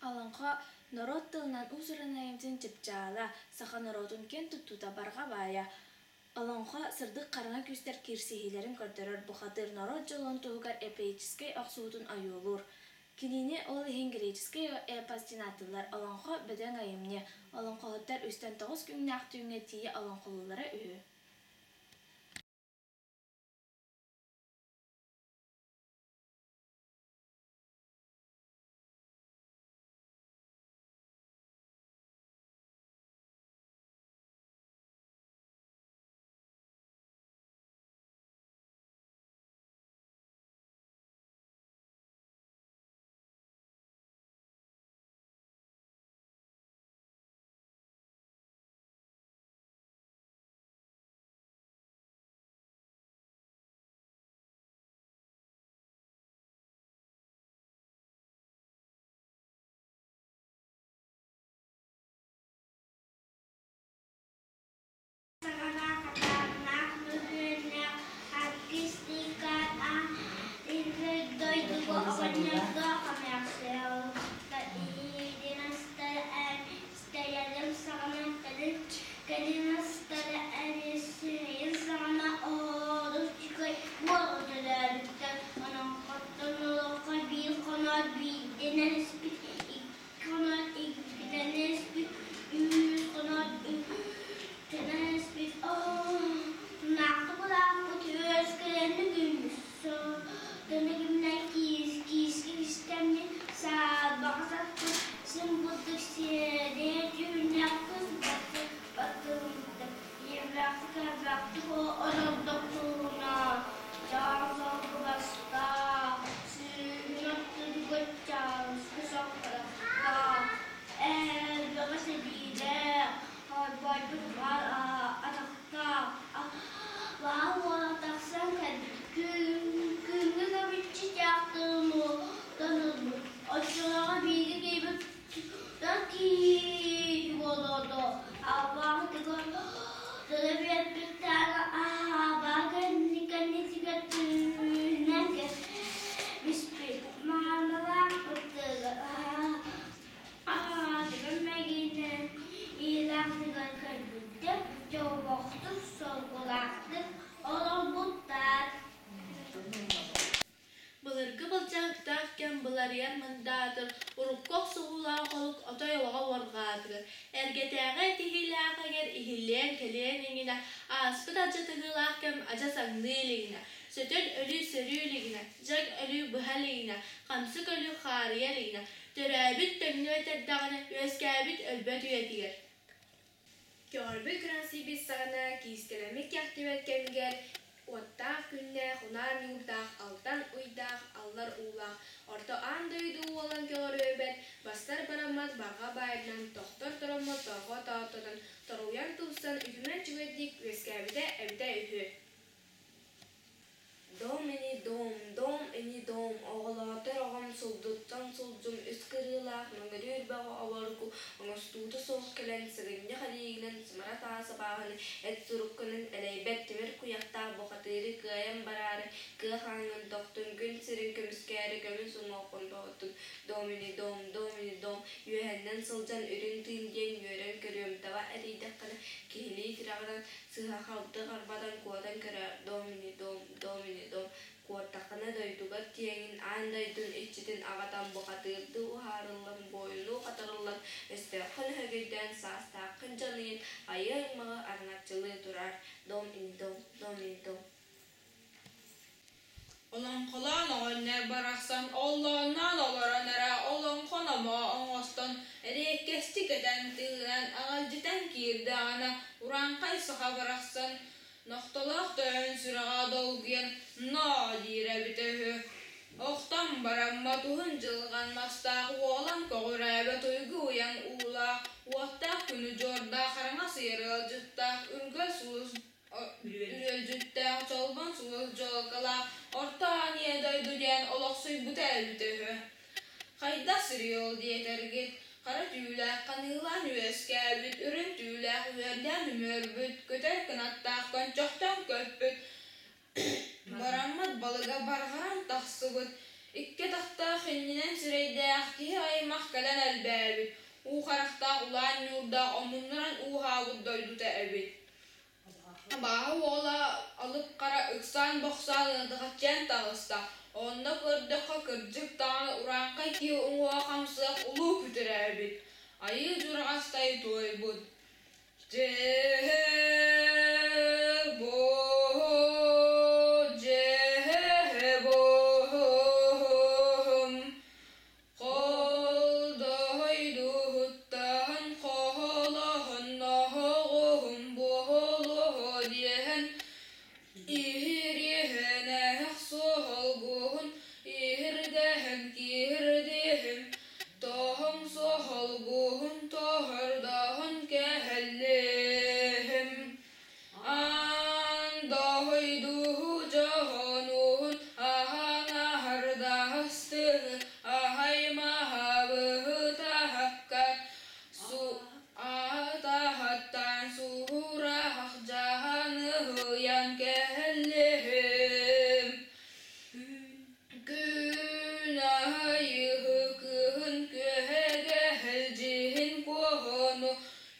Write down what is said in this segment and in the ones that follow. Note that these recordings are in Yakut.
Олоҥхо норуот тылынан уус-уран айымньытын чыпчаала, саха норуотун киэн туттуута барҕа баайа. Олоҥхо сырдык хараҥа күүстэр киирсиһиилэрин көрдөрөр бухатыыр норуот дьолун туһугар эпическэй охсуһуутун ойуулуур. Кинини ол иһин греческэй эпос диэн ааттыыллар. Олоҥхо бөдөҥ айымньы. Олоҥхоһуттар үстэн тоҕус күннээх түүҥҥэ тиийэ олоҥхолууллара үһү. Саҕалаах мөһүөннээх аргыстыыкаан дойдуга оҕонньордоох эмээхсин иһиирин саҕана кэлин астара эриэссэйин саҕана оҕолору үчүгэй буола төрөөбүттэр. Онон хотон олоххо биир хоноот биирдэнэн испит, икки хоноот иккитэнэн испит, үс хоноот үстэнэн испит. Наахты булааппыт үөс кэлэнни күммүт Сылтаны күннэн киис киискэ истэммин саарбаҕа саппыт син курдук сиэдэйэ түүннээх кыс баттыммыттар ийэмнээхтик элбэхтик олордохпуна дьаам-соргу бастаах сүүһүн ортотугар чааска сохторохтоох элбэҕи сэбиилээх Холбойбут баар атахтаах баал уола тахсан кэлбит. Күҥҥэ көбүччү тыйаахтарын уолтан ылбыт. Оччолорго бииргэ киирбит тутар киһи буолуо Албаҕы тыгар тыла биэрбиттээҕи аһаабаа кэннитигэр түүнэн кэбиспит. Маамалаах быттыгар Аҕатыгар мэгиинэн иилээхтигэр көрбүттэр, дьоллоохтук, соргулаахтык олорбуттар. Былыргы былдьаһыктаах кэм быларыйар мындаатыр, урукку охсуһуулаах олук отой олоҕо уорҕаатыгар, эргэтээҕи этиһиилээх эҥэр иһиллиэн кэлиэн иҥинэ, ааспыт алдьатыһыылаах кэм адьас аҥныы илигинэ, сөтөл өлүү сөрүү илигинэ, дьаҥ өлүү быһа илигинэ, хамсык өлүү хаарыйа илигинэ, Төрөөбүт төҥнүбэт эрдэҕинэ, үөскээбит өлбөт үйэтигэр Көҕөрбүт кырасыйбыт саҕана, киискэлэммит кэхтибэт кэмигэр уоттаах күннээх, унаар ньуурдаах, алтан уйдаах, аллар уулаах, орто аан дойду уолан көҕөрүөбэт, бастар бараммат барҕа баайынан, тохтор тороммот торҕо тооттотон, торуйан тупсан, үтүмэн үчүгэйдик үөскээбитэ эбитэ үһү. Дом ини дом, дом ини дом, оҕолоотор оҕом сурдуттан сурдьум үс кырыылаах мөҥүрүүр бөҕө обургу оҥостуута суох кэлэн сыгынньах илиигинэн сымара таас абааһыны эт суруккунан элэйбэт тимир куйахтаах бухатыыры кыайан бараары кыа хааҥҥын тохтун, күн сирин көмүскээри көмүс уҥуоххун тоһуттун, дом ини дом, дом ини дом, үөһэннэн сылдьан үрүҥ тыын диэн үөрэн көрүөм, таба эрийдэххинэ киһилии тирэҕинэн Сыһа-халты харбатан куотан көрөөр, дом ини дом, дом ини дом, куоттаххына дойдугар тиийэҥҥин аан дойдун иччитин аҕатан бухатыырдыы уһаарыллан, буойуннуу хатарыллан, өстөөххүн өһөгөйдөөн, саастааххын дьаныйан, айыы аймаҕы араҥаччылыы тураар, дом ини дом, дом ини дом. Олоҥхолоон оҕонньор барахсан оллоонноон олорон эрэ олоҥхо номоҕо оҥостон, эриэккэстик этэн тыынан аҕалдьытан киирдэҕинэ, урааҥхай саха барахсан нохтолоох тойон сүрэҕэ долгуйан «Ноо» диирэ эбитэ үһү. Охтон бараммат уһун дьылҕан мастаах уолан көҕүрээбэт уйгу уйаҥ уулаах, уоттаах күнү дьуордаах араҥас ыйар ыалдьыттаах үргэл сулус Үрүөлдьүттээх Чолбон сулус дьуолкалаах Орто Аан Ийэ дойду диэн олохсуйбута эбитэ үһү. Хайдах сириол диэтэргит, хара түүлээх ханыылаан үөскээбит, үрүҥ түүлээх үөрдээн үмүөрбүт, көтөр кынаттаах көнчөхтөн көппүт, бараммат балыга барҕаран тахсыбыт. Икки атахтаах иннинэн сирэйдээх киһи аймах кэлэн элбээбит, уу харахтаах улаан ньуурдаах омуннуран ууһаабыт дойдута эбит. Абааһы уола Алып Хара ыксаан-бохсоон ыадыҕаччыйан таҕыста, онно көрдөххө кырдьык даҕаны урааҥхай киһи уҥуоҕа хамсыах улуу күтүрэ эбит, айыы дьураҕастай туойбут Дьээ-боо, дьээ-боо, Холдоойдуһуттан хоһолоһонноһоҕуһум буолуо диэһэн, иһириэһэнээх суоһолгуһун иһирдэһэн киирдиһим, тоһоҥ суоһолгуһун тоһордоһон кэһэллиһим. Аан дойдуһу дьоһунуһун аһаҥаһардаһастыгы аһаймаһабыһытаһаккар аатаһаттан суһураһах дьаһаныһыйан кэһэллиһим. Күн аайы кыһын күөһэгэһэлдьиһин куоһуну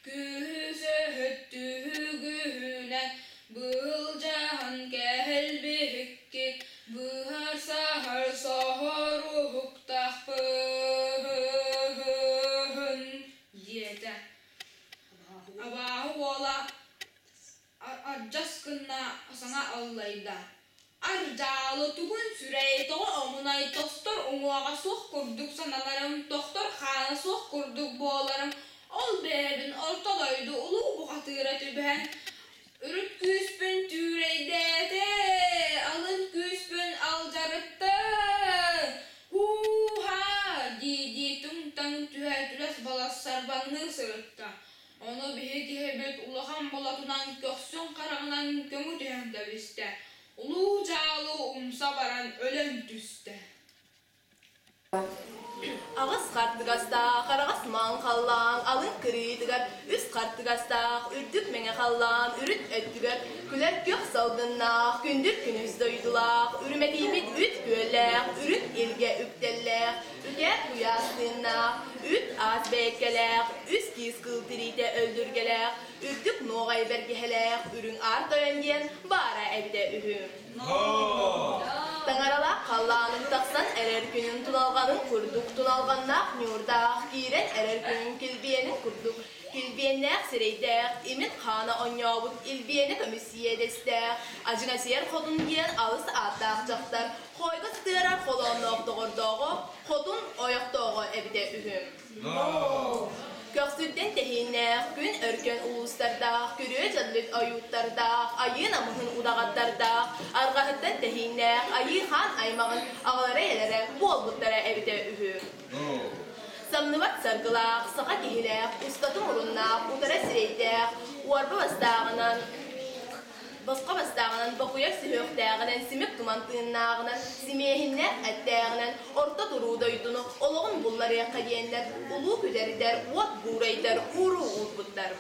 Күһүсөһөттүһүгүһүнэн былдьаһан кэһэлбиһикки быһар саһар соһоруһуктаахпын диэтэ. Абааһы уола адьас гына саҥа аллайда: Ардьаалы тугун сүрэй, тоҕо омунай, тостор уҥуоҕа суох курдук сананарым, тохтор хаана суох курдук буоларым, ол бэйэбин орто дойду улуу бухатыыра түбэһэн, үрүт күүспүн түүрэйдээтэ, алын күүспүн алдьарытта, һуу-һаа дии-дии түҥ-таҥ түһэ түлэс-балас сарбаҥныы сырытта. Ону биһи киһибит улахан болотунан көхсүн хараҕынан көҥү түһэн кэбистэ, улуу дьаалы умса баран өлөн түстэ. Аҕыс хартыгастаах араҕас маҥ халлаан алын кырыытыгар, үс хартыгастаах үрдүк мэҥэ халлаан үрүт өттүгэр күлэр күөх салгыннаах, күндүл күнүс дойдулаах, үрүмэтийбит үт күөллээх, үрүт илгэ үктэллээх, Үкээ куйаас тыыннаах, үт аас бэйэккэлээх, үс киис кыыл тириитэ өллүргэлээх, үрдүк нуоҕай бэргэһэлээх, үрүҥ аар тойон диэн баара эбитэ үһү. Таҥаралаах халлааным тахсан эрэр күнүн туналҕанын курдук туналҕаннаах ньуурдаах, киирэн эрэр күнүн килбиэнин курдук Килбиэннээх сирэйдээх, имин хаана онньообут Илбиэнэ көмүс иэдэстээх, Адьыҥасыйар хотун диэн алыс ааттаах дьахтар, хоойго сытыарар холоонноох доҕордооҕо, хотун ойохтооҕо эбитэ үһү. Көхсүттэн тэһииннээх, күн өркөн улуустардаах, күрүө дьаллык ойууттардаах, айыы намыһын удаҕаттардаах, арҕаһыттан тэһииннээх, айыы хаан аймаҕын аҕалара-ийэлэрэ буолбуттара эбитэ үһү. Самныбат саргылаах, саха киһилээх, устатын муруннаах, утара сирэйдээх, уорба бастааҕынан, босхо бастааҕынан, бокуйар сүһүөхтээҕинэн, симик туман тыыннааҕынан, симиэһиннээх эттээҕинэн, орто туруу дойдуну олоҕун булларыахха диэннэр, улуу күдэрдэр, уот буурайдар ууруу уурбуттар.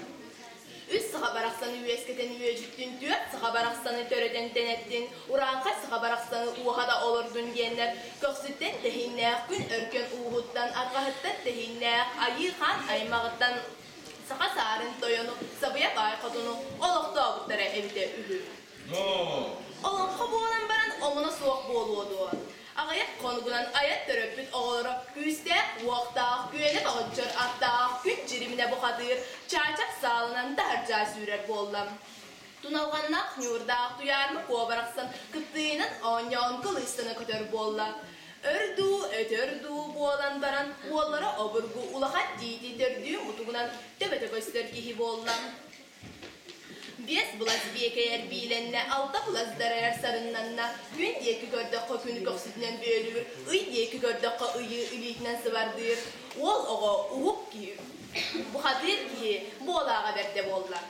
Үс саха барахсаны үөскэтэн үөдьүттүн, түөрт саха барахсаны төрөтөн тэнэттин, урааҥхай саха барахсаны уоһа да олордун диэннэр көхсүттэн тэһииннээх, күн өркөн ууһуттан, арҕаһыттан тэһииннээх, айыы хаан аймаҕыттан саха саарын тойону, сабыйа баай хотуну олохтообуттара эбитэ үһү. Олоҥхо буолан баран омуна суох буолуо дуо? Аҕыйах хонугунан айан төрөппүт оҕолоро күүстээх, уохтаах, күөнэ тоҕоччор аттаах, күн дьириминэ бухатыыр, чаачах саалынан таһырдьа сүүрэр буолла. Туналҕаннаах ньуурдаах туйаарма куо барахсан кыптыыйынан оонньоон кылыыстана көтөр буолла. Өр дуу, өтөр дуу буолан баран уоллара обургу улахан тиити төрдүү мутугунан төбөтө көстөр киһи буолла. Биэс былас биэкэйэр биилэннэ, алта былас дарайар сарыннанна, күн диэки көрдөххө күнү көхсүтүнэн бүөлүүр, ый диэки көрдөххө ыйы илиитинэн сыбардыыр, уол оҕо уһук киһи, бухатыыр киһи буолааҕа бэрдэ буолла.